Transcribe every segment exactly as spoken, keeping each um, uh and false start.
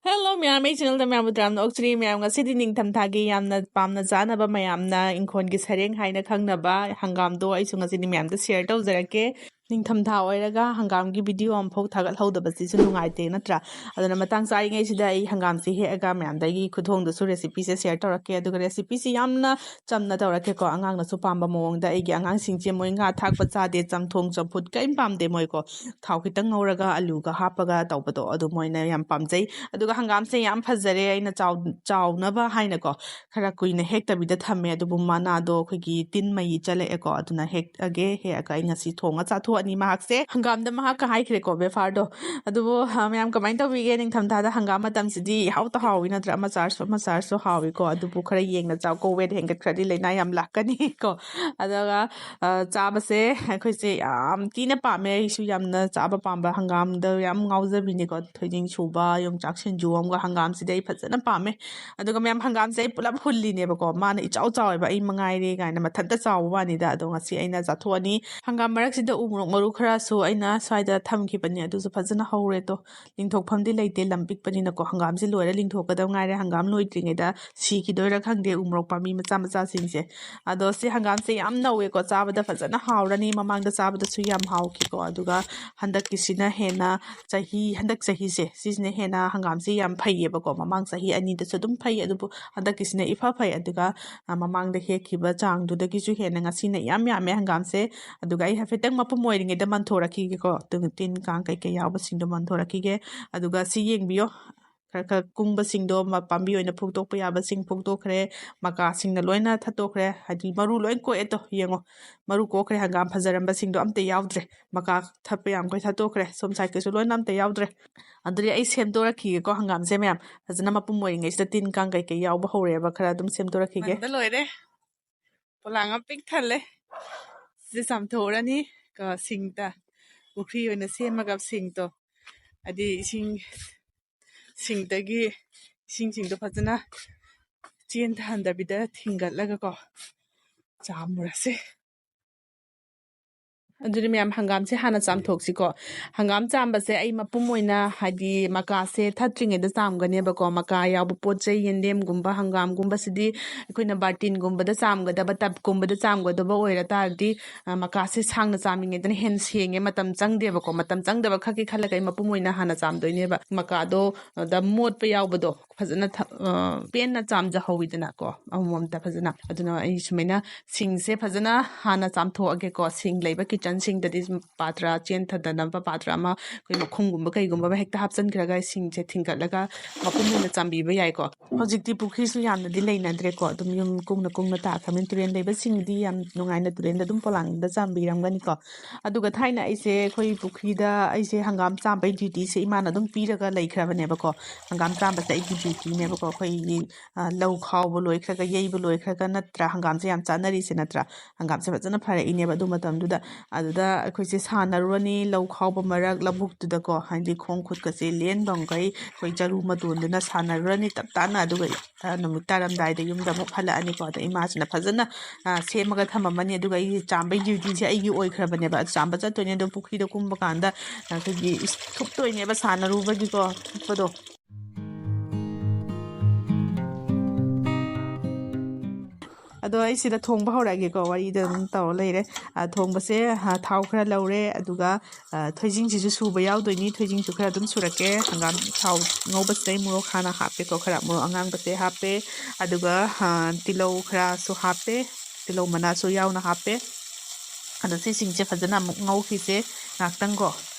Hello ꯃꯌꯥꯝ, ꯑꯩ ꯆꯦꯅꯦꯜꯗ ꯃꯌꯥꯝꯕꯨ ꯇꯔꯥꯝꯅ ꯑꯣꯛꯆꯔꯤ꯫ ꯃꯌꯥꯝ, ꯉꯁꯤꯗꯤ ꯅꯤꯡꯊꯝꯊꯥꯒꯤ ꯌꯥꯝꯅ ꯄꯥꯝꯅ ꯆꯥꯅꯕ, ꯃꯌꯥꯝꯅ ꯏꯪꯈꯣꯜꯒꯤ ꯁꯔꯦꯡ ꯍꯥꯏꯅ ꯈꯪꯅꯕ ꯍꯪꯒꯥꯝꯗꯣ ꯑꯩꯁꯨ ꯉꯁꯤꯗꯤ ꯃꯌꯥꯝꯗ ꯁꯤꯌꯔ ꯇꯧꯖꯔꯛꯀꯦ꯫ ꯅꯤꯡꯊꯝꯊꯥ ꯑꯣꯏꯔꯒ ꯍꯪꯒꯥꯝꯒꯤ ꯚꯤꯗꯤꯑꯣ ꯑꯃꯐꯥꯎ ꯊꯥꯒꯠꯍꯧꯗꯕꯁꯤꯁꯨ ꯅꯨꯡꯉꯥꯏꯇꯦ, ꯅꯠꯇ꯭ꯔꯥ? ꯑꯗꯨꯅ ꯃꯇꯥꯡ ꯆꯥꯔꯤꯉꯩꯁꯤꯗ ꯑꯩ ꯍꯪꯒꯥꯝꯁꯤ ꯍꯦꯛꯑꯒ ꯃꯌꯥꯝꯗ ꯑꯩꯒꯤ ꯈꯨꯊꯣꯡꯗꯁꯨ ꯔꯦꯁꯤꯄꯤꯁꯦ ꯁꯤꯌꯔ ꯇꯧꯔꯛꯀꯦ꯫ ꯑꯗꯨꯒ ꯔꯦꯁꯤꯄꯤꯁꯤ ꯌꯥꯝꯅ ꯆꯝꯅ ꯇꯧꯔꯛꯀꯦꯀꯣ, ꯑꯉꯥꯡꯅꯁꯨ ꯄꯥꯝꯕ ꯃꯑꯣꯡꯗ꯫ ꯑꯩꯒꯤ ꯑꯉꯥꯡꯁꯤꯡꯁꯦ ꯃꯣꯏ ꯉꯥ ꯊꯥꯛꯄ ꯆꯥꯗꯦ, ꯆꯝꯊꯣꯡ ꯆꯝꯐꯨꯠ ꯀꯔꯤꯝ ꯄꯥꯝꯗꯦ ꯃꯣꯏꯀꯣ꯫ ꯊꯥꯎ ꯈꯤꯇꯪ ꯉꯧꯔꯒ ꯑꯂꯨꯒ ꯍꯥꯞꯄꯒ ꯇꯧꯕꯗꯣ ꯑꯗꯨ ꯃꯣꯏꯅ ꯌꯥꯝ ꯄꯥꯝꯖꯩ꯫ ꯑꯗꯨꯒ ꯍꯪꯒꯥꯝꯁꯦ ꯌꯥꯝ ꯐꯖꯔꯦ, ꯑꯩꯅ ꯆꯥꯎ-, ꯆꯥꯎꯅꯕ ꯍꯥꯏꯅꯀꯣ ꯈꯔ ꯀꯨꯏꯅ ꯍꯦꯛꯇꯕꯤꯗ ꯊꯝꯃꯦ, ꯑꯗꯨꯕꯨ ꯃꯅꯥꯗꯣ ꯑꯩꯈꯣꯏꯒꯤ ꯇꯤꯟ ꯃꯩ ꯆꯠꯂꯛꯑꯦꯀꯣ, ꯑꯗꯨꯅ ꯍꯦꯛꯑꯒꯦ꯫ ꯍꯦꯛꯑꯒ ꯑꯩ ꯉꯁꯤ ꯊꯣꯡꯉ ꯆꯥꯊꯣꯛꯑꯅꯤ ꯃꯍꯥꯛꯁꯦ꯫ ꯍꯪꯒꯥꯝꯗ ꯃꯍꯥꯛꯀ ꯍꯥꯏꯈ꯭ꯔꯦꯀꯣ ꯕꯦꯐꯥꯔꯗꯣ꯫ ꯑꯗꯨꯕꯨ, ꯑ, ꯃꯌꯥꯝ ꯀꯃꯥꯏꯅ ꯇꯧꯕꯤꯒꯦ? ꯅꯤꯡꯊꯝꯊꯥꯗ ꯍꯪꯒꯥꯝ ꯃꯇꯝꯁꯤꯗꯤ ꯏꯍꯥꯎꯇ ꯍꯥꯎꯋꯤ ꯅꯠꯇ꯭ꯔꯥ? ꯑꯃ ꯆꯥꯔꯁꯨ ꯑꯃ ꯆꯥꯔꯁꯨ ꯍꯥꯎꯋꯤꯀꯣ꯫ ꯑꯗꯨꯕꯨ ꯈꯔ ꯌꯦꯡꯅ ꯆꯥꯎꯀꯣ, ꯋꯦꯠ ꯍꯦꯟꯒꯠꯈ꯭ꯔꯗꯤ ꯂꯥꯏꯅꯥ ꯌꯥꯝ ꯂꯥꯛꯀꯅꯤꯀꯣ꯫ ꯑꯗꯨꯒ, ꯑ, ꯆꯥꯕꯁꯦ ꯑꯩꯈꯣꯏꯁꯦ ꯌꯥꯝ ꯊꯤꯅ ꯄꯥꯝꯃꯦ꯫ ꯑꯩꯁꯨ ꯌꯥꯝꯅ ꯆꯥꯕ ꯄꯥꯝꯕ, ꯍꯪꯒꯥꯝꯗ ꯌꯥꯝ ꯉꯥꯎꯖꯕꯤꯅꯤꯀꯣ꯫ ꯊꯣꯏꯗꯤꯡ ꯁꯨꯕ, ꯌꯣꯡꯆꯥꯛ ꯁꯤꯡꯖꯨ ꯑꯃꯒ ꯍꯪꯒꯥꯝꯁꯤꯗꯤ ꯑꯩ ꯐꯖꯅ ꯄꯥꯝꯃꯦ꯫ ꯑꯗꯨꯒ ꯃꯌꯥꯝ, ꯍꯪꯒꯥꯝꯁꯦ ꯑꯩ ꯄꯨꯂꯞ ꯍꯨꯜꯂꯤꯅꯦꯕꯀꯣ, ꯃꯥꯅ ꯏꯆꯥꯎ ꯆꯥꯎꯋꯦꯕ, ꯑꯩ ꯃꯉꯥꯏꯔꯦ ꯀꯥꯏꯅ ꯃꯊꯟꯇ ꯆꯥꯎꯕ ꯋꯥꯅꯤꯗ꯫ ꯑꯗꯣ ꯉꯁꯤ ꯑꯩꯅ ꯆꯥꯊꯣꯛꯑꯅꯤ꯫ ꯍꯪꯒꯥꯝ ꯃꯔꯛꯁꯤꯗ ꯎ ꯃꯣꯔꯣꯛ ꯃꯔꯨ ꯈꯔꯁꯨ ꯑꯩꯅ ꯁ꯭ꯋꯥꯏꯗ ꯊꯝꯈꯤꯕꯅꯤ, ꯑꯗꯨꯁꯨ ꯐꯖꯅ ꯍꯧꯔꯦ꯫ ꯑꯗꯣ ꯂꯤꯡꯊꯣꯛꯐꯝꯗꯤ ꯂꯩꯇꯦ, ꯂꯝ ꯄꯤꯛꯄꯅꯤꯅꯀꯣ꯫ ꯍꯪꯒꯥꯝꯁꯦ ꯂꯣꯏꯔ ꯂꯤꯡꯊꯣꯛꯀꯗꯕ ꯉꯥꯏꯔꯦ꯫ ꯍꯪꯒꯥꯝ ꯂꯣꯏꯗ꯭ꯔꯤꯉꯩꯗ ꯁꯤꯈꯤꯗꯣꯏꯔꯥ ꯈꯪꯗꯦ ꯎ ꯃꯣꯔꯣꯛ ꯄꯥꯝꯕꯤ ꯃꯆꯥ ꯃꯆꯥꯁꯤꯡꯁꯦ꯫ ꯑꯗꯣ ꯁꯤ ꯍꯪꯒꯥꯝꯁꯦ ꯌꯥꯝ ꯅꯧꯋꯦꯀꯣ, ꯆꯥꯕꯗ ꯐꯖꯅ ꯍꯥꯎꯔꯅꯤ꯫ ꯃꯃꯥꯡꯗ ꯆꯥꯕꯗꯁꯨ ꯌꯥꯝ ꯍꯥꯎꯈꯤꯀꯣ꯫ ꯑꯗꯨꯒ ꯍꯟꯗꯛꯀꯤꯁꯤꯅ ꯍꯦꯟꯅ ꯆꯍꯤ, ꯍꯟꯗꯛ ꯆꯍꯤꯁꯦ ꯁꯤꯁꯤꯅ ꯍꯦꯟꯅ ꯍꯪꯒꯥꯝꯁꯦ ꯌꯥꯝ ꯐꯩꯌꯦꯕꯀꯣ꯫ ꯃꯃꯥꯡ ꯆꯍꯤ ꯑꯅꯤꯗꯁꯨ ꯑꯗꯨꯝ ꯐꯩ, ꯑꯗꯨꯕꯨ ꯍꯟꯗꯛꯀꯤꯁꯤꯅ ꯏꯐ ꯐꯩ꯫ ꯑꯗꯨꯒ, ꯑ, ꯃꯃꯥꯡꯗ ꯍꯦꯛꯈꯤꯕ ꯆꯥꯡꯗꯨꯗꯒꯤꯁꯨ ꯍꯦꯟꯅ ꯉꯁꯤꯅ ꯏꯌꯥꯝ ꯌꯥꯝꯃꯦ ꯍꯪꯒꯥꯝꯁꯦ꯫ ꯑꯗꯨꯒ ꯑꯩ ꯍꯥꯏꯐꯦꯠꯇꯪ ꯃꯄꯨꯝ ꯑꯣꯏꯔꯤꯉꯩꯗ ꯃꯟꯊꯣꯔꯛꯈꯤꯒꯦꯀꯣ꯫ ꯑꯗꯨꯒ ꯇꯤꯟ ꯀꯥꯡ ꯀꯩꯀꯩ ꯌꯥꯎꯕꯁꯤꯡꯗꯣ ꯃꯟꯊꯣꯔꯛꯈꯤꯒꯦ꯫ ꯑꯗꯨꯒ ꯁꯤ ꯌꯦꯡꯕꯤꯌꯣ, ꯈꯔ ꯈꯔ ꯀꯨꯡꯕꯁꯤꯡꯗꯣ ꯃ-, ꯄꯥꯝꯕꯤ ꯑꯣꯏꯅ ꯐꯨꯛꯇꯣꯛꯄ ꯌꯥꯕꯁꯤꯡ ꯐꯨꯛꯇꯣꯛꯈ꯭ꯔꯦ꯫ ꯃꯀꯥꯁꯤꯡꯅ ꯂꯣꯏꯅ ꯊꯠꯇꯣꯛꯈ꯭ꯔꯦ, ꯍꯥꯏꯗꯤ ꯃꯔꯨ ꯂꯣꯏ ꯀꯣꯛꯑꯦ꯫ ꯇꯣ ꯌꯦꯡꯉꯣ, ꯃꯔꯨ ꯀꯣꯛꯈ꯭ꯔꯦ, ꯍꯪꯒꯥꯝ ꯐꯖꯔꯝꯕꯁꯤꯡꯗꯣ ꯑꯝꯇ ꯌꯥꯎꯗ꯭ꯔꯦ꯫ ꯃꯀꯥ ꯊꯠꯄ ꯌꯥꯝꯈꯩ ꯊꯠꯇꯣꯛꯈ꯭ꯔꯦ, ꯁꯣꯝ ꯁꯥꯏꯠꯀꯤꯁꯨ ꯂꯣꯏꯅ ꯑꯝꯇ ꯌꯥꯎꯗ꯭ꯔꯦ꯫ ꯑꯗꯨꯗꯤ ꯑꯩ ꯁꯦꯝꯗꯣꯔꯛꯈꯤꯒꯦꯀꯣ ꯍꯪꯒꯥꯝꯁꯦ ꯃꯌꯥꯝ꯫ ꯐꯖꯅ ꯃꯄꯨꯝ ꯑꯣꯏꯔꯤꯉꯩꯁꯤꯗ ꯇꯤꯟ ꯀꯥꯡ ꯀꯩꯀꯩ ꯌꯥꯎꯕ ꯍꯧꯔꯦꯕ, ꯈꯔ ꯑꯗꯨꯝ ꯁꯦꯝꯗꯣꯔꯛꯈꯤꯒꯦ꯫ ꯃꯟꯕ ꯂꯣꯏꯔꯦ, ꯄꯣꯂꯥꯡ ꯑꯃ ꯄꯤꯛ ꯊꯜꯂꯦ꯫ ꯁꯤꯁꯦ ꯆꯥꯝꯊꯣꯛꯎꯔꯅꯤ ꯀꯣ, ꯁꯤꯡꯇ꯫ ꯄꯨꯈ꯭ꯔꯤ ꯑꯣꯏꯅ ꯁꯦꯝꯃꯒ ꯁꯤꯡꯇꯣ, ꯍꯥꯏꯗꯤ ꯏꯁꯤꯡ, ꯁꯤꯡꯇꯒꯤ ꯏꯁꯤꯡꯁꯤꯡꯗꯣ ꯐꯖꯅ ꯆꯦꯟꯊꯍꯟꯗꯕꯤꯗ ꯊꯤꯡꯒꯠꯂꯒꯀꯣ ꯆꯥꯝꯃꯨꯔꯁꯦ꯫ ꯑꯗꯨꯗꯤ ꯃꯌꯥꯝ, ꯍꯪꯒꯥꯝꯁꯦ ꯍꯥꯟꯅ ꯆꯥꯝꯊꯣꯛꯁꯤꯀꯣ꯫ ꯍꯪꯒꯥꯝ ꯆꯥꯝꯕꯁꯦ ꯑꯩ ꯃꯄꯨꯝ ꯑꯣꯏꯅ, ꯍꯥꯏꯗꯤ ꯃꯀꯥꯁꯦ ꯊꯠꯇ꯭ꯔꯤꯉꯩꯗ ꯆꯥꯝꯒꯅꯦꯕꯀꯣ꯫ ꯃꯀꯥ ꯌꯥꯎꯕ ꯄꯣꯠ ꯆꯩ, ꯌꯦꯟꯗꯦꯝꯒꯨꯝꯕ, ꯍꯪꯒꯥꯝꯒꯨꯝꯕꯁꯤꯗꯤ ꯑꯩꯈꯣꯏꯅ ꯕꯥꯔꯇꯤꯟꯒꯨꯝꯕꯗ ꯆꯥꯝꯒꯗꯕ, ꯇꯞꯀꯨꯝꯕꯗ ꯆꯥꯝꯒꯗꯕ ꯑꯣꯏꯔ ꯇꯥꯔꯗꯤ, ꯑ, ꯃꯀꯥꯁꯦ ꯁꯥꯡꯅ ꯆꯥꯝꯃꯤꯉꯩꯗꯅ ꯍꯦꯟꯅ ꯁꯦꯡꯉꯦ, ꯃꯇꯝ ꯆꯪꯗꯦꯕꯀꯣ꯫ ꯃꯇꯝ ꯆꯪꯗꯕ ꯈꯛꯀꯤ ꯈꯜꯂꯒ ꯑꯩ ꯃꯄꯨꯝ ꯑꯣꯏꯅ ꯍꯥꯟꯅ ꯆꯥꯝꯗꯣꯏꯅꯦꯕ꯫ ꯃꯀꯥꯗꯣ, ꯑꯗ ꯃꯣꯠꯄ ꯌꯥꯎꯕꯗꯣ ꯐꯖꯅ ꯊ-, ꯑ, ꯄꯦꯟꯅ ꯆꯥꯝꯖꯍꯧꯋꯤꯗꯅꯀꯣ, ꯑꯃꯃꯝꯇ ꯐꯖꯅ꯫ ꯑꯗꯨꯅ ꯑꯩ ꯁꯨꯃꯥꯏꯅ ꯁꯤꯡꯁꯦ ꯐꯖꯅ ꯍꯥꯟꯅ ꯆꯥꯝꯊꯣꯛꯑꯒꯦꯀꯣ꯫ ꯁꯤꯡ ꯂꯩꯕ ꯀꯤꯠꯆꯟꯁꯤꯡꯗꯗꯤ ꯄꯥꯇ꯭ꯔ ꯆꯦꯟꯊꯗꯅꯕ ꯄꯥꯇ꯭ꯔ ꯑꯃ, ꯑꯩꯈꯣꯏ ꯃꯈꯨꯝꯒꯨꯝꯕ ꯀꯩꯒꯨꯝꯕ ꯑꯃ ꯍꯦꯛꯇ ꯍꯥꯞꯆꯤꯟꯈ꯭ꯔꯒ ꯁꯤꯡꯁꯦ ꯊꯤꯡꯒꯠꯂꯒ ꯃꯄꯨꯝ ꯑꯣꯏꯅ ꯆꯥꯝꯕꯤꯕ ꯌꯥꯏꯀꯣ꯫ ꯍꯧꯖꯤꯛꯇꯤ ꯄꯨꯈ꯭ꯔꯤꯁꯨ ꯌꯥꯝꯅꯗꯤ ꯂꯩꯅꯗ꯭ꯔꯦꯀꯣ꯫ ꯑꯗꯨꯝ ꯌꯨꯝ ꯀꯨꯡꯅ ꯀꯨꯡꯅ ꯇꯥꯈ꯭ꯔꯕꯅꯤꯅ ꯇꯨꯔꯦꯟ ꯂꯩꯕꯁꯤꯡꯗꯤ ꯌꯥꯝ ꯅꯨꯡꯉꯥꯏꯅ ꯇꯨꯔꯦꯟꯗ ꯑꯗꯨꯝ ꯄꯣꯂꯥꯡꯗ ꯆꯥꯝꯕꯤꯔꯝꯒꯅꯤꯀꯣ꯫ ꯑꯗꯨꯒ ꯊꯥꯏꯅ ꯑꯩꯁꯦ ꯑꯩꯈꯣꯏ ꯄꯨꯈ꯭ꯔꯤꯗ, ꯑꯩꯁꯦ ꯍꯪꯒꯥꯝ ꯆꯥꯝꯕꯩ ꯗ꯭ꯌꯨꯇꯤꯁꯦ ꯏꯃꯥꯅ ꯑꯗꯨꯝ ꯄꯤꯔꯒ ꯂꯩꯈ꯭ꯔꯕꯅꯦꯕꯀꯣ꯫ ꯍꯪꯒꯥꯝ ꯆꯥꯝꯕꯁꯦ ꯑꯩꯒꯤ ꯗ꯭ꯌꯨꯇꯤꯅꯦꯕꯀꯣ꯫ ꯑꯩꯈꯣꯏꯒꯤ, ꯑ, ꯂꯧ ꯈꯥꯎꯕ ꯂꯣꯏꯈ꯭ꯔꯒ, ꯌꯩꯕ ꯂꯣꯏꯈ꯭ꯔꯒ ꯅꯠꯇ꯭ꯔꯥ ꯍꯪꯒꯥꯝꯁꯦ ꯌꯥꯝ ꯆꯥꯅꯔꯤꯁꯦ, ꯅꯠꯇ꯭ꯔꯥ? ꯍꯪꯒꯥꯝꯁꯦ ꯐꯖꯅ ꯐꯔꯛꯏꯅꯦꯕ ꯑꯗꯨ ꯃꯇꯝꯗꯨꯗ꯫ ꯑꯗꯨꯗ ꯑꯩꯈꯣꯏꯁꯦ ꯁꯥꯟꯅꯔꯨꯔꯅꯤ, ꯂꯧ ꯈꯥꯎꯕ ꯃꯔꯛ ꯂꯧꯕꯨꯛꯇꯨꯗꯀꯣ, ꯍꯥꯏꯗꯤ ꯈꯣꯡ ꯈꯨꯠꯀꯁꯦ ꯂꯦꯟꯕ ꯃꯈꯩ ꯑꯩꯈꯣꯏ ꯆꯔꯨ ꯃꯇꯣꯟꯗꯨꯅ ꯁꯥꯟꯅꯔꯨꯔꯅꯤ ꯇꯞ ꯇꯥꯅ꯫ ꯑꯗꯨꯒ, ꯑ, ꯅꯨꯃꯤꯠ ꯇꯥꯔꯝꯗꯥꯏꯗ ꯌꯨꯝꯗ ꯑꯃꯨꯛ ꯍꯜꯂꯛꯑꯅꯤꯀꯣ꯫ ꯑꯗ ꯏꯃꯥꯁꯤꯅ ꯐꯖꯅ, ꯑ, ꯁꯦꯝꯃꯒ ꯊꯝꯃꯝꯃꯅꯤ꯫ ꯑꯗꯨꯒ ꯑꯩꯒꯤ ꯆꯥꯝꯕꯩ ꯗ꯭ꯌꯨꯇꯤꯁꯦ ꯑꯩꯒꯤ ꯑꯣꯏꯈ꯭ꯔꯕꯅꯦꯕ꯫ ꯑꯗꯨ ꯆꯥꯝꯕ ꯆꯠꯇꯣꯏꯅꯦ꯫ ꯑꯗꯣ ꯄꯨꯈ꯭ꯔꯤꯗ ꯀꯨꯝꯕ ꯀꯥꯟꯗ ꯑꯩꯈꯣꯏꯒꯤ ꯏꯁ-, ꯊꯨꯞꯇꯣꯏꯅꯦꯕ ꯁꯥꯟꯅꯔꯨꯕꯒꯤꯀꯣ, ꯊꯨꯞꯄꯗꯣ꯫ ꯑꯗꯣ ꯑꯩ ꯁꯤꯗ ꯊꯣꯡꯕ ꯍꯧꯔꯛꯑꯒꯦꯀꯣ, ꯋꯥꯔꯤꯗ ꯑꯗꯨꯝ ꯇꯧꯔ ꯂꯩꯔꯦ꯫ ꯑ, ꯊꯣꯡꯕꯁꯦ, ꯑ, ꯊꯥꯎ ꯈꯔ ꯂꯧꯔꯦ, ꯑꯗꯨꯒ, ꯑ, ꯊꯣꯏꯗꯤꯡꯁꯤꯁꯨ ꯁꯨꯕ ꯌꯥꯎꯗꯣꯏꯅꯤ꯫ ꯊꯣꯏꯗꯤꯡꯁꯨ ꯈꯔ ꯑꯗꯨꯝ ꯁꯨꯔꯛꯀꯦ꯫ ꯍꯪꯒꯥꯝ ꯊꯥꯎ ꯉꯧꯕꯁꯤꯗ ꯑꯩ ꯃꯣꯔꯣꯛ ꯍꯥꯟꯅ ꯍꯥꯞꯄꯦꯀꯣ, ꯈꯔ ꯃꯣꯔꯣꯛ ꯑꯉꯥꯡꯕꯁꯦ ꯍꯥꯞꯄꯦ, ꯑꯗꯨꯒ, ꯑ, ꯇꯤꯜꯍꯧ ꯈꯔꯁꯨ ꯍꯥꯞꯄꯦ, ꯇꯤꯜꯍꯧ ꯃꯅꯥꯁꯨ ꯌꯥꯎꯅ ꯍꯥꯞꯄꯦ꯫ ꯑꯗꯣ ꯁꯤꯁꯤꯡꯁꯦ ꯐꯖꯅ ꯑꯃꯨꯛ ꯉꯧꯈꯤꯁꯦ ꯉꯥꯛꯇꯪꯀꯣ꯫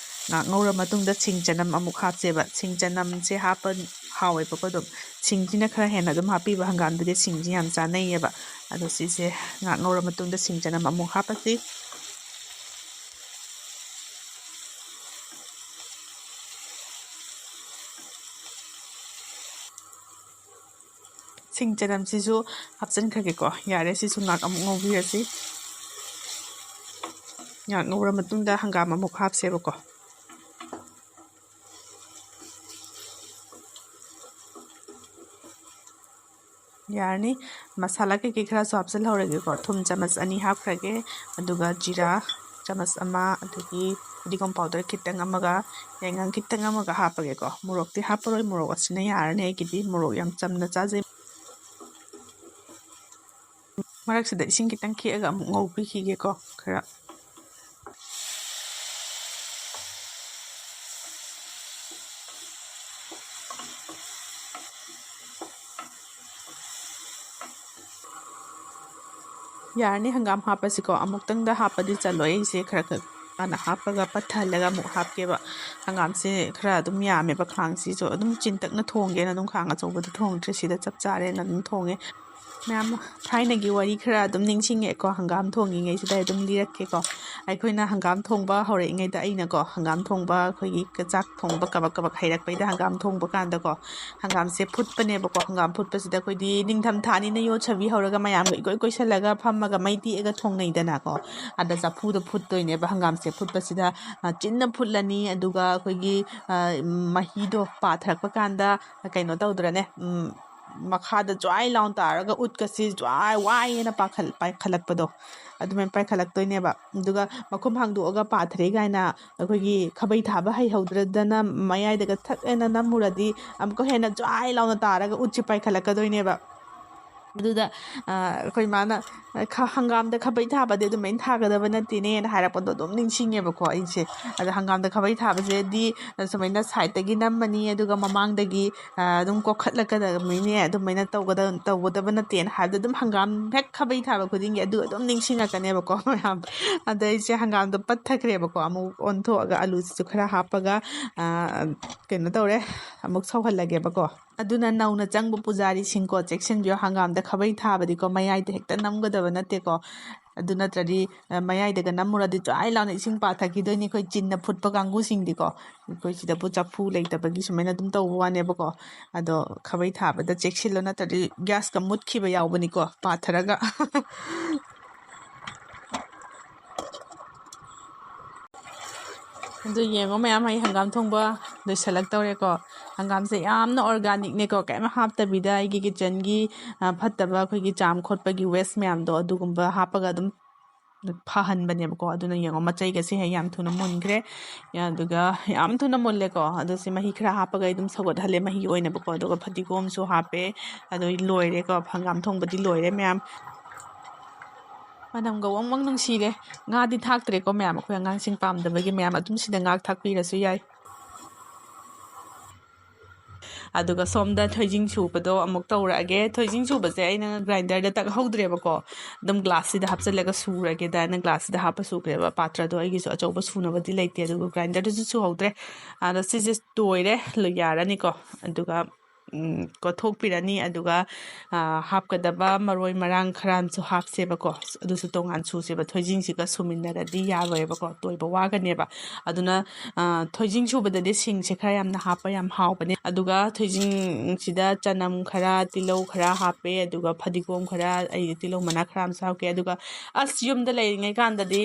ꯉꯥꯛ ꯉꯧꯔ ꯃꯇꯨꯡꯗ ꯁꯤꯡ ꯆꯅꯝ ꯑꯃꯨꯛ ꯍꯥꯞꯁꯦꯕ꯫ ꯁꯤꯡ ꯆꯅꯝꯁꯦ ꯍꯥꯞꯄ ꯍꯥꯎꯋꯦꯕꯀꯣ ꯑꯗꯨꯝ꯫ ꯁꯤꯡꯁꯤꯅ ꯈꯔ ꯍꯦꯟꯅ ꯑꯗꯨꯝ ꯍꯥꯞꯄꯤꯕ, ꯍꯪꯒꯥꯝꯗꯗꯤ ꯁꯤꯡꯁꯤ ꯌꯥꯝ ꯆꯥꯅꯩꯌꯦꯕ꯫ ꯑꯗꯣ ꯁꯤꯁꯦ ꯉꯥꯛ ꯉꯧꯔ ꯃꯇꯨꯡꯗ ꯁꯤꯡ ꯆꯅꯝ ꯑꯃꯨꯛ ꯍꯥꯞꯄꯁꯤ꯫ ꯁꯤꯡ ꯆꯅꯝꯁꯤꯁꯨ ꯍꯥꯞꯆꯤꯟꯈ꯭ꯔꯒꯦꯀꯣ꯫ ꯌꯥꯔꯦ, ꯁꯤꯁꯨ ꯉꯥꯛ ꯑꯃꯨꯛ ꯉꯧꯕꯤꯔꯁꯤ꯫ ꯉꯥꯛ ꯉꯧꯔ ꯃꯇꯨꯡꯗ ꯍꯪꯒꯥꯝ ꯑꯃꯨꯛ ꯍꯥꯞꯁꯦꯕꯀꯣ꯫ ꯌꯥꯔꯅꯤ꯫ ꯃꯁꯥꯂꯥ ꯀꯩꯀꯩ ꯈꯔꯁꯨ ꯍꯥꯞꯆꯤꯜꯍꯧꯔꯒꯦꯀꯣ꯫ ꯊꯨꯝ ꯆꯥꯃꯁ ꯑꯅꯤ ꯍꯥꯞꯈ꯭ꯔꯒꯦ, ꯑꯗꯨꯒ ꯖꯤꯔꯥ ꯆꯥꯃꯁ ꯑꯃ, ꯑꯗꯒꯤ ꯐꯗꯤꯒꯣꯝ ꯄꯥꯎꯗꯔ ꯈꯤꯇꯪ ꯑꯃꯒ, ꯌꯥꯏꯉꯪ ꯈꯤꯇꯪ ꯑꯃꯒ ꯍꯥꯞꯄꯒꯦꯀꯣ꯫ ꯃꯣꯔꯣꯛꯇꯤ ꯍꯥꯞꯄꯔꯣꯏ, ꯃꯣꯔꯣꯛ ꯑꯁꯤꯅ ꯌꯥꯔꯅꯤ, ꯑꯩꯒꯤꯗꯤ ꯃꯣꯔꯣꯛ ꯌꯥꯝ ꯆꯝꯅ ꯆꯥꯖꯩ꯫ ꯃꯔꯛꯁꯤꯗ ꯏꯁꯤꯡ ꯈꯤꯇꯪ ꯈꯤꯛꯑꯒ ꯑꯃꯨꯛ ꯉꯧꯕꯤꯈꯤꯒꯦꯀꯣ ꯈꯔ꯫ ꯌꯥꯔꯅꯤ ꯍꯪꯒꯥꯝ ꯍꯥꯞꯄꯁꯤꯀꯣ꯫ ꯑꯃꯨꯛꯇꯪꯗ ꯍꯥꯞꯄꯗꯤ ꯆꯜꯂꯣꯏ꯫ ꯑꯩꯁꯦ ꯈꯔ ꯈꯔ ꯍꯥꯟꯅ ꯍꯥꯞꯄꯒ ꯄꯠꯊꯍꯜꯂꯒ ꯑꯃꯨꯛ ꯍꯥꯞꯀꯦꯕ꯫ ꯍꯪꯒꯥꯝꯁꯦ ꯈꯔ ꯑꯗꯨꯝ ꯌꯥꯝꯃꯦꯕ ꯈꯥꯡꯁꯤꯁꯨ꯫ ꯑꯗꯨꯝ ꯆꯤꯟꯇꯛꯅ ꯊꯣꯡꯒꯦꯅ ꯑꯗꯨꯝ ꯈꯥꯡ ꯑꯆꯧꯕꯗ ꯊꯣꯡꯗ꯭ꯔꯦ, ꯁꯤꯗ ꯆꯞ ꯆꯥꯔꯦꯅ ꯑꯗꯨꯝ ꯊꯣꯡꯉꯦ꯫ ꯃꯌꯥꯝ ꯊꯥꯏꯅꯒꯤ ꯋꯥꯔꯤ ꯈꯔ ꯑꯗꯨꯝ ꯅꯤꯡꯁꯤꯡꯉꯦꯀꯣ, ꯍꯪꯒꯥꯝ ꯊꯣꯡꯉꯤꯉꯩꯁꯤꯗ ꯑꯗꯨꯝ ꯂꯤꯔꯛꯀꯦꯀꯣ꯫ ꯑꯩꯈꯣꯏꯅ ꯍꯪꯒꯥꯝ ꯊꯣꯡꯕ ꯍꯧꯔꯛꯏꯉꯩꯗ ꯑꯩꯅꯀꯣ, ꯍꯪꯒꯥꯝ ꯊꯣꯡꯕ ꯑꯩꯈꯣꯏꯒꯤ ꯆꯥꯛ ꯊꯣꯡꯕ ꯀꯕꯛ ꯀꯕꯛ ꯍꯩꯔꯛꯄꯩꯗ ꯍꯪꯒꯥꯝ ꯊꯣꯡꯕ ꯀꯥꯟꯗꯀꯣ, ꯍꯪꯒꯥꯝꯁꯦ ꯐꯨꯠꯄꯅꯦꯕꯀꯣ꯫ ꯍꯪꯒꯥꯝ ꯐꯨꯠꯄꯁꯤꯗ ꯑꯩꯈꯣꯏꯗꯤ ꯅꯤꯡꯊꯝ ꯊꯥꯅꯤꯅ ꯌꯣꯠꯁꯕꯤ ꯍꯧꯔꯒ ꯃꯌꯥꯝꯒ ꯏꯀꯣꯏ ꯀꯣꯏꯁꯜꯂꯒ ꯐꯝꯃꯒ ꯃꯩ ꯇꯦꯛꯑꯒ ꯊꯣꯡꯅꯩꯗꯅꯀꯣ꯫ ꯑꯗ ꯆꯐꯨꯗ ꯐꯨꯠꯇꯣꯏꯅꯦꯕ ꯍꯪꯒꯥꯝꯁꯦ꯫ ꯐꯨꯠꯄꯁꯤꯗ, ꯑ, ꯆꯤꯟꯅ ꯐꯨꯠꯂꯅꯤ, ꯑꯗꯨꯒ ꯑꯩꯈꯣꯏꯒꯤ, ꯑ, ꯃꯍꯤꯗꯣ ꯄꯥꯊꯔꯛꯄ ꯀꯥꯟꯗ ꯀꯩꯅꯣ ꯇꯧꯗ꯭ꯔꯅꯦ, ꯎꯝ, ꯃꯈꯥꯗ ꯖ꯭ꯋꯥꯏ ꯂꯥꯎꯅ ꯇꯥꯔꯒ ꯎꯠꯀꯁꯤ ꯖ꯭ꯋꯥꯏ ꯋꯥꯏ ꯍꯥꯏꯅ ꯄꯥꯈꯠ-, ꯄꯥꯏꯈꯠꯂꯛꯄꯗꯣ, ꯑꯗꯨꯃꯥꯏꯅ ꯄꯥꯏꯈꯠꯂꯛꯇꯣꯏꯅꯦꯕ꯫ ꯑꯗꯨꯒ ꯃꯈꯨꯝ ꯍꯥꯡꯗꯣꯛꯑꯒ ꯄꯥꯊꯔꯦ ꯀꯥꯏꯅ ꯑꯩꯈꯣꯏꯒꯤ ꯈꯥꯕꯩ ꯊꯥꯕ ꯍꯩꯍꯧꯗ꯭ꯔꯗꯅ ꯃꯌꯥꯏꯗꯒ ꯊꯛ ꯍꯥꯏꯅ ꯅꯝꯃꯨꯔꯗꯤ ꯑꯃꯨꯛꯀ ꯍꯦꯟꯅ ꯖ꯭ꯋꯥꯏ ꯂꯥꯎꯅ ꯇꯥꯔꯒ ꯎꯠꯁꯤ ꯄꯥꯏꯈꯠꯂꯛꯀꯗꯣꯏꯅꯦꯕ꯫ ꯑꯗꯨꯗ, ꯑ, ꯑꯩꯈꯣꯏ ꯃꯥꯅ, "ꯈ-, ꯍꯪꯒꯥꯝꯗ ꯈꯥꯕꯩ ꯊꯥꯕꯗꯤ ꯑꯗꯨꯃꯥꯏꯅ ꯊꯥꯒꯗꯕ ꯅꯠꯇꯦꯅꯦꯅ" ꯍꯥꯏꯔꯛꯄꯗꯣ ꯑꯗꯨꯝ ꯅꯤꯡꯁꯤꯡꯉꯦꯕꯀꯣ ꯑꯩꯁꯦ꯫ ꯑꯗ ꯍꯪꯒꯥꯝꯗ ꯈꯥꯕꯩ ꯊꯥꯕꯁꯦꯗꯤ ꯁꯨꯃꯥꯏꯅ ꯁꯥꯏꯠꯇꯒꯤ ꯅꯝꯃꯅꯤ, ꯑꯗꯨꯒ ꯃꯃꯥꯡꯗꯒꯤ, ꯑ, ꯑꯗꯨꯝ ꯀꯣꯛꯈꯠꯂꯛꯀꯗꯕꯅꯤꯅꯦ, ꯑꯗꯨꯃꯥꯏꯅ ꯇꯧꯒꯗ-, ꯇꯧꯒꯗꯕ ꯅꯠꯇꯦꯅ ꯍꯥꯏꯕꯗ ꯑꯗꯨꯝ ꯍꯪꯒꯥꯝ ꯍꯦꯛ ꯈꯥꯕꯩ ꯊꯥꯕ ꯈꯨꯗꯤꯡꯒꯤ ꯑꯗꯨ ꯑꯗꯨꯝ ꯅꯤꯡꯁꯤꯡꯉꯛꯀꯅꯦꯕꯀꯣ ꯃꯌꯥꯝ꯫ ꯑꯗ ꯑꯩꯁꯦ ꯍꯪꯒꯥꯝꯗꯣ ꯄꯠꯊꯈ꯭ꯔꯦꯕꯀꯣ, ꯑꯃꯨꯛ ꯑꯣꯟꯊꯣꯛꯑꯒ ꯑꯂꯨꯁꯤꯁꯨ ꯈꯔ ꯍꯥꯞꯄꯒ, ꯑ, ꯀꯩꯅꯣ ꯇꯧꯔꯦ, ꯑꯃꯨꯛ ꯁꯧꯍꯜꯂꯒꯦꯕꯀꯣ꯫ ꯑꯗꯨꯅ ꯅꯧꯅ ꯆꯪꯕ ꯄꯨꯖꯥꯔꯤꯁꯤꯡꯀꯣ, ꯆꯦꯛꯁꯤꯟꯕꯤꯌꯣ, ꯍꯪꯒꯥꯝꯗ ꯈꯥꯕꯩ ꯊꯥꯕꯗꯤꯀꯣ ꯃꯌꯥꯏꯗ ꯍꯦꯛꯇ ꯅꯝꯒꯗꯕ ꯅꯠꯇꯦꯀꯣ꯫ ꯑꯗꯨ ꯅꯠꯇ꯭ꯔꯗꯤ, ꯑ, ꯃꯌꯥꯏꯗꯒ ꯅꯝꯃꯨꯔꯗꯤ ꯖ꯭ꯋꯥꯏ ꯂꯥꯎꯅ ꯏꯁꯤꯡ ꯄꯥꯊꯈꯤꯗꯣꯏꯅꯤ ꯑꯩꯈꯣꯏ ꯆꯤꯟꯅ ꯐꯨꯠꯄ ꯀꯥꯡꯕꯨꯁꯤꯡꯗꯤꯀꯣ꯫ ꯑꯩꯈꯣꯏ ꯁꯤꯗꯕꯨ ꯆꯐꯨ ꯂꯩꯇꯕꯒꯤ ꯁꯨꯃꯥꯏꯅ ꯑꯗꯨꯝ ꯇꯧꯕ ꯋꯥꯅꯦꯕꯀꯣ꯫ ꯑꯗꯣ ꯈꯥꯕꯩ ꯊꯥꯕꯗ ꯆꯦꯛꯁꯤꯜꯂꯣ, ꯅꯠꯇ꯭ꯔꯗꯤ ꯒ꯭ꯌꯥꯁꯀ ꯃꯨꯠꯈꯤꯕ ꯌꯥꯎꯕꯅꯤꯀꯣ, ꯄꯥꯊꯔꯒ꯫ ꯑꯗꯨ ꯌꯦꯡꯉꯣ ꯃꯌꯥꯝ, ꯑꯩ ꯍꯪꯒꯥꯝ ꯊꯣꯡꯕ ꯂꯣꯏꯁꯤꯜꯂꯛꯇꯧꯔꯦꯀꯣ꯫ ꯍꯪꯒꯥꯝꯁꯦ ꯌꯥꯝꯅ organicꯅꯦꯀꯣ, ꯀꯩꯝ ꯍꯥꯞꯇꯕꯤꯗ ꯑꯩꯒꯤ kitchenꯒꯤ, ꯑ, ꯐꯠꯇꯕ ꯑꯩꯈꯣꯏꯒꯤ ꯆꯥꯝ ꯈꯣꯠꯄꯒꯤ waste ꯃꯌꯥꯝꯗꯣ ꯑꯗꯨꯒꯨꯝꯕ ꯍꯥꯞꯄꯒ ꯑꯗꯨꯝ ꯐꯍꯟꯕꯅꯦꯕꯀꯣ꯫ ꯑꯗꯨꯅ ꯌꯦꯡꯉꯣ, ꯃꯆꯩꯒꯁꯦ ꯍꯦꯛ ꯌꯥꯝ ꯊꯨꯅ ꯃꯨꯟꯈ꯭ꯔꯦ꯫ ꯑꯗꯨꯒ ꯌꯥꯝ ꯊꯨꯅ ꯃꯨꯜꯂꯦꯀꯣ꯫ ꯑꯗꯣ ꯁꯤ ꯃꯍꯤ ꯈꯔ ꯍꯥꯞꯄꯒ ꯑꯩ ꯑꯗꯨꯝ ꯁꯧꯒꯠꯍꯜꯂꯦ, ꯃꯍꯤ ꯑꯣꯏꯅꯕꯀꯣ꯫ ꯑꯗꯨꯒ ꯐꯗꯤꯒꯣꯝꯁꯨ ꯍꯥꯞꯄꯦ꯫ ꯑꯗꯣ ꯂꯣꯏꯔꯦꯀꯣ, ꯍꯪꯒꯥꯝ ꯊꯣꯡꯕꯗꯤ ꯂꯣꯏꯔꯦ ꯃꯌꯥꯝ꯫ ꯃꯅꯝꯒ ꯋꯪ ꯋꯪ ꯅꯨꯡꯁꯤꯔꯦ꯫ ꯉꯥꯗꯤ ꯊꯥꯛꯇ꯭ꯔꯦꯀꯣ ꯃꯌꯥꯝ, ꯑꯩꯈꯣꯏ ꯑꯉꯥꯡꯁꯤꯡ ꯄꯥꯝꯗꯕꯒꯤ꯫ ꯃꯌꯥꯝ ꯑꯗꯨꯝ ꯁꯤꯗ ꯉꯥ ꯊꯥꯛꯄꯤꯔꯁꯨ ꯌꯥꯏ꯫ ꯑꯗꯨꯒ ꯁꯣꯝꯗ ꯊꯣꯏꯖꯤꯡ ꯁꯨꯕꯗꯣ ꯑꯃꯨꯛ ꯇꯧꯔꯛꯑꯒꯦ꯫ ꯊꯣꯏꯖꯤꯡ ꯁꯨꯕꯁꯦ ꯑꯩꯅ ꯒ꯭ꯔꯥꯏꯟꯗꯔꯗ ꯇꯛꯍꯧꯗ꯭ꯔꯦꯕꯀꯣ, ꯑꯗꯨꯝ ꯒ꯭ꯂꯥꯁꯁꯤꯗ ꯍꯥꯞꯆꯤꯜꯂꯒ ꯁꯨꯔꯒꯦꯗꯅ ꯒ꯭ꯂꯥꯁꯁꯤꯗ ꯍꯥꯞꯄ ꯁꯨꯈ꯭ꯔꯦꯕ꯫ ꯄꯥꯇ꯭ꯔꯗꯣ ꯑꯩꯒꯤꯁꯨ ꯑꯆꯧꯕ ꯁꯨꯅꯕꯗꯤ ꯂꯩꯇꯦ, ꯑꯗꯨꯒ ꯒ꯭ꯔꯥꯏꯟꯗꯔꯗꯁꯨ ꯁꯨꯍꯧꯗ꯭ꯔꯦ꯫ ꯑꯗꯣ ꯁꯤꯁꯦ ꯇꯣꯏꯔꯦ, ꯂꯣꯏ ꯌꯥꯔꯅꯤꯀꯣ꯫ ꯑꯗꯨꯒ ꯎꯝ, ꯀꯣꯠꯊꯣꯛꯄꯤꯔꯅꯤ꯫ ꯑꯗꯨꯒ, ꯑ, ꯍꯥꯞꯀꯗꯕ ꯃꯔꯣꯏ ꯃꯔꯥꯡ ꯈꯔ ꯑꯃꯁꯨ ꯍꯥꯞꯁꯦꯕꯀꯣ꯫ ꯑꯗꯨꯁꯨ ꯇꯣꯉꯥꯟ ꯁꯨꯁꯦꯕ, ꯊꯣꯏꯖꯤꯡꯁꯤꯒ ꯁꯨꯃꯤꯟꯅꯔꯗꯤ ꯌꯥꯔꯣꯏꯕꯀꯣ, ꯇꯣꯏꯕ ꯋꯥꯒꯅꯦꯕ꯫ ꯑꯗꯨꯅ, ꯑ, ꯊꯣꯏꯖꯤꯡ ꯁꯨꯕꯗꯗꯤ ꯁꯤꯡꯁꯦ ꯈꯔ ꯌꯥꯝꯅ ꯍꯥꯞꯄ ꯌꯥꯝ ꯍꯥꯎꯕꯅꯦ꯫ ꯑꯗꯨꯒ ꯊꯣꯏꯖꯤꯡꯁꯤꯗ ꯆꯅꯝ ꯈꯔ, ꯇꯤꯜꯍꯧ ꯈꯔ ꯍꯥꯞꯄꯦ, ꯑꯗꯨꯒ ꯐꯗꯤꯒꯣꯝ ꯈꯔ, ꯑꯩꯗꯤ ꯇꯤꯜꯍꯧ ꯃꯅꯥ ꯈꯔ ꯑꯃꯁꯨ ꯍꯥꯞꯀꯦ꯫ ꯑꯗꯨꯒ ꯑꯁ, ꯌꯨꯝꯗ ꯂꯩꯔꯤꯉꯩ ꯀꯥꯟꯗꯗꯤ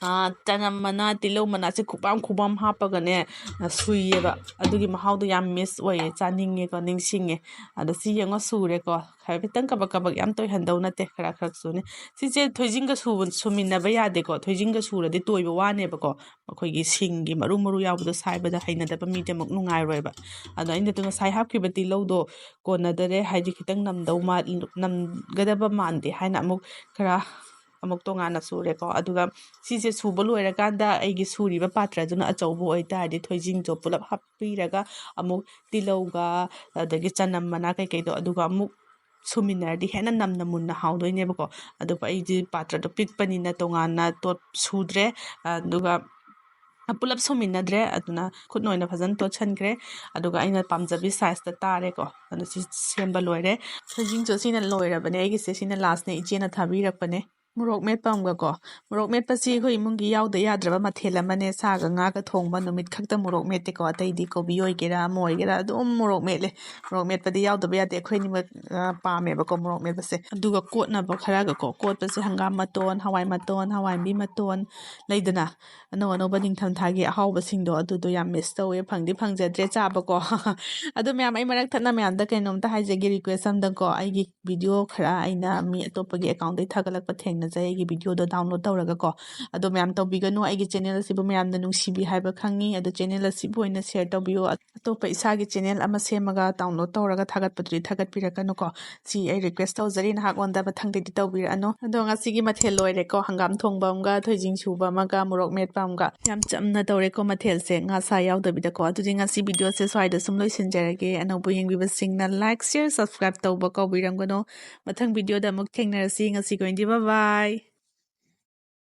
ꯑꯥ, ꯆꯅꯝ ꯃꯅꯥ, ꯇꯤꯜꯍꯧ ꯃꯅꯥꯁꯦ ꯈꯨꯕꯥꯝ ꯈꯨꯕꯥꯝ ꯍꯥꯞꯄꯒꯅꯦ, ꯑ, ꯁꯨꯏꯌꯦꯕ꯫ ꯑꯗꯨꯒꯤ ꯃꯍꯥꯎꯗꯣ ꯌꯥꯝ ꯃꯤꯁ ꯑꯣꯏꯌꯦ, ꯆꯥꯅꯤꯡꯉꯦꯀꯣ, ꯅꯤꯡꯁꯤꯡꯉꯦ꯫ ꯑꯗꯣ ꯁꯤ ꯌꯦꯡꯉꯣ, ꯁꯨꯔꯦꯀꯣ꯫ ꯍꯥꯏꯐꯦꯠꯇꯪ ꯀꯕꯛ ꯀꯕꯛ, ꯌꯥꯝ ꯇꯣꯏꯍꯟꯗꯧ ꯅꯠꯇꯦ, ꯈꯔ ꯈꯔ ꯁꯨꯅꯤ꯫ ꯁꯤꯁꯦ ꯊꯣꯏꯖꯤꯡꯒ ꯁꯨꯕ-, ꯁꯨꯃꯤꯟꯅꯕ ꯌꯥꯗꯦꯀꯣ꯫ ꯊꯣꯏꯖꯤꯡꯒ ꯁꯨꯔꯗꯤ ꯇꯣꯏꯕ ꯋꯥꯅꯦꯕꯀꯣ꯫ ꯑꯩꯈꯣꯏꯒꯤ ꯁꯤꯡꯒꯤ ꯃꯔꯨ ꯃꯔꯨ ꯌꯥꯎꯕꯗꯣ ꯁꯥꯏꯕꯗ ꯍꯩꯅꯗꯕ ꯃꯤꯗꯤ ꯑꯃꯨꯛ ꯅꯨꯡꯉꯥꯏꯔꯣꯏꯕ꯫ ꯑꯗꯣ ꯑꯩꯅ ꯉꯁꯥꯏ ꯍꯥꯞꯈꯤꯕ ꯇꯤꯜꯍꯧꯗꯣ ꯀꯣꯟꯅꯗꯔꯦ, ꯍꯥꯏꯗꯤ ꯈꯤꯇꯪ ꯅꯝꯗꯧ ꯃꯥ-, ꯅꯝꯒꯗꯕ ꯃꯥꯟꯗꯦ ꯍꯥꯏꯅ ꯑꯃꯨꯛ ꯈꯔ ꯑꯃꯨꯛ ꯇꯣꯉꯥꯟꯅ ꯁꯨꯔꯦꯀꯣ꯫ ꯑꯗꯨꯒ ꯁꯤꯁꯦ ꯁꯨꯕ ꯂꯣꯏꯔꯀꯥꯟꯗ ꯑꯩꯒꯤ ꯁꯨꯔꯤꯕ ꯄꯥꯇ꯭ꯔꯗꯨꯅ ꯑꯆꯧꯕ ꯑꯣꯏꯇꯥꯔꯗꯤ ꯊꯣꯏꯖꯤꯡꯗꯣ ꯄꯨꯂꯞ ꯍꯥꯞꯄꯤꯔꯒ ꯑꯃꯨꯛ ꯇꯤꯜꯍꯧꯒ ꯑꯗꯒꯤ ꯆꯅꯝ ꯃꯅꯥ ꯀꯩꯀꯩꯗꯣ ꯑꯗꯨꯒ ꯑꯃꯨꯛ ꯁꯨꯃꯤꯟꯅꯔꯗꯤ ꯍꯦꯟꯅ ꯅꯝꯅ ꯃꯨꯟꯅ ꯍꯥꯎꯗꯣꯏꯅꯦꯕꯀꯣ꯫ ꯑꯗꯨꯕꯨ ꯑꯩꯗꯤ ꯄꯥꯇ꯭ꯔꯗꯣ ꯄꯤꯛꯄꯅꯤꯅ ꯇꯣꯉꯥꯟꯅ ꯇꯣꯠ-, ꯁꯨꯗ꯭ꯔꯦ꯫ ꯑꯗꯨꯒ ꯄꯨꯂꯞ ꯁꯨꯃꯤꯟꯅꯗ꯭ꯔꯦ꯫ ꯑꯗꯨꯅ ꯈꯨꯠꯅ ꯑꯣꯏꯅ ꯐꯖꯅ ꯇꯣꯠꯁꯟꯈ꯭ꯔꯦ꯫ ꯑꯗꯨꯒ ꯑꯩꯅ ꯄꯥꯝꯖꯕꯤ ꯁꯥꯏꯖꯇ ꯇꯥꯔꯦꯀꯣ꯫ ꯑꯗꯨ ꯁꯤ ꯁꯦꯝꯕ ꯂꯣꯏꯔꯦ꯫ ꯊꯣꯏꯖꯤꯡꯁꯨ ꯁꯤꯅ ꯂꯣꯏꯔꯕꯅꯦ ꯑꯩꯒꯤꯁꯦ꯫ ꯁꯤꯅ ꯂꯥꯁꯅꯦ, ꯏꯆꯦꯅ ꯊꯥꯕꯤꯔꯛꯄꯅꯦ꯫ ꯃꯣꯔꯣꯛ ꯃꯦꯠꯄ ꯑꯃꯒꯀꯣ꯫ ꯃꯣꯔꯣꯛ ꯃꯦꯠꯄꯁꯤ ꯑꯩꯈꯣꯏ ꯏꯃꯨꯡꯒꯤ ꯌꯥꯎꯗ ꯌꯥꯗ꯭ꯔꯕ ꯃꯊꯦꯜ ꯑꯃꯅꯦ꯫ ꯁꯥꯒ ꯉꯥꯒ ꯊꯣꯡꯕ ꯅꯨꯃꯤꯠ ꯈꯛꯇ ꯃꯣꯔꯣꯛ ꯃꯦꯠꯇꯦꯀꯣ꯫ ꯑꯇꯩꯗꯤ ꯀꯣꯕꯤ ꯑꯣꯏꯒꯦꯔꯥ, ꯑꯃ ꯑꯣꯏꯒꯦꯔꯥ, ꯑꯗꯨꯝ ꯃꯣꯔꯣꯛ ꯃꯦꯠꯂꯦ꯫ ꯃꯣꯔꯣꯛ ꯃꯦꯠꯄꯗꯤ ꯌꯥꯎꯗꯕ ꯌꯥꯗꯦ꯫ ꯑꯩꯈꯣꯏ ꯑꯅꯤꯃꯛ, ꯑ, ꯄꯥꯝꯃꯦꯕꯀꯣ ꯃꯣꯔꯣꯛ ꯃꯦꯠꯄꯁꯦ꯫ ꯑꯗꯨꯒ ꯀꯣꯠꯅꯕ ꯈꯔꯒꯀꯣ꯫ ꯀꯣꯠꯄꯁꯦ ꯍꯪꯒꯥꯝ ꯃꯇꯣꯟ, ꯍꯋꯥꯏ ꯃꯇꯣꯟ, ꯍꯋꯥꯏꯟꯕꯤ ꯃꯇꯣꯟ ꯂꯩꯗꯅ, ꯑꯅꯧ ꯑꯅꯧꯕ ꯅꯤꯡꯊꯝꯊꯥꯒꯤ ꯑꯍꯥꯎꯕꯁꯤꯡꯗꯣ, ꯑꯗꯨꯗꯣ ꯌꯥꯝ ꯃꯤꯁ ꯇꯧꯋꯦ꯫ ꯐꯪꯗꯤ ꯐꯪꯖꯗ꯭ꯔꯦ ꯆꯥꯕꯀꯣ꯫ ꯑꯗꯣ ꯃꯌꯥꯝ, ꯑꯩ ꯃꯔꯛ ꯊꯠꯅ ꯃꯌꯥꯝꯗ ꯀꯩꯅꯣꯝꯇ ꯍꯥꯏꯖꯒꯦ, ꯔꯤꯀ꯭ꯋꯦꯁ ꯑꯝꯗꯀꯣ꯫ ꯑꯩꯒꯤ ꯚꯤꯗꯤꯑꯣ ꯈꯔ ꯑꯩꯅ ꯃꯤ ꯑꯇꯣꯞꯄꯒꯤ ꯑꯦꯀꯥꯎꯟꯗꯩ ꯊꯥꯒꯠꯂꯛꯄ ꯊꯦꯡꯅ ꯑꯩꯒꯤ video ꯗꯣ download ꯇꯧꯔꯒꯀꯣ꯫ ꯑꯗꯣ ꯃꯌꯥꯝ ꯇꯧꯕꯤꯒꯅꯨ, ꯑꯩꯒꯤ channel ꯑꯁꯤꯕꯨ ꯃꯌꯥꯝꯅ ꯅꯨꯡꯁꯤꯕꯤ ꯍꯥꯏꯕ ꯈꯪꯉꯤ꯫ ꯑꯗꯣ channel ꯑꯁꯤꯕꯨ ꯑꯣꯏꯅ share ꯇꯧꯕꯤꯌꯨ꯫ ꯑꯇꯣꯞꯄ ꯏꯁꯥꯒꯤ channel ꯑꯃ ꯁꯦꯝꯃꯒ download ꯇꯧꯔꯒ ꯊꯥꯒꯠꯄꯗꯨꯗꯤ ꯊꯥꯒꯠꯄꯤꯔꯛꯀꯅꯨꯀꯣ꯫ ꯁꯤ ꯑꯩ request ꯇꯧꯖꯔꯤ, ꯅꯍꯥꯛꯉꯣꯟꯗ ꯃꯊꯪꯗꯩꯗꯤ ꯇꯧꯕꯤꯔꯛꯑꯅꯨ꯫ ꯑꯗꯣ ꯉꯁꯤꯒꯤ ꯃꯊꯦꯜ ꯂꯣꯏꯔꯦꯀꯣ, ꯍꯪꯒꯥꯝ ꯊꯣꯡꯕ ꯑꯃꯒ, ꯊꯣꯏꯗꯤꯡ ꯁꯨꯕ ꯑꯃꯒ, ꯃꯣꯔꯣꯛ ꯃꯦꯠꯄ ꯑꯃꯒ꯫ ꯌꯥꯝ ꯆꯝꯅ ꯇꯧꯔꯦꯀꯣ ꯃꯊꯦꯜꯁꯦ, ꯉꯥ ꯁꯥ ꯌꯥꯎꯗꯕꯤꯗꯀꯣ꯫ ꯑꯗꯨꯗꯤ ꯉꯁꯤ video ꯁꯦ ꯁ꯭ꯋꯥꯏꯗ ꯁꯨꯝ ꯂꯣꯏꯁꯤꯟꯖꯔꯒꯦ꯫ ꯑꯅꯧꯕ ꯌꯦꯡꯕꯤꯕꯁꯤꯡꯅ like, share, subscribe ꯇꯧꯕ ꯀꯥꯎꯕꯤꯔꯝꯒꯅꯨ꯫ ꯃꯊꯪ video ꯗ ꯑꯃꯨꯛ ꯊꯦꯡꯅꯔꯁꯤ꯫ ꯉꯁꯤꯒꯤ ꯑꯣꯏꯅꯗꯤ bye bye꯫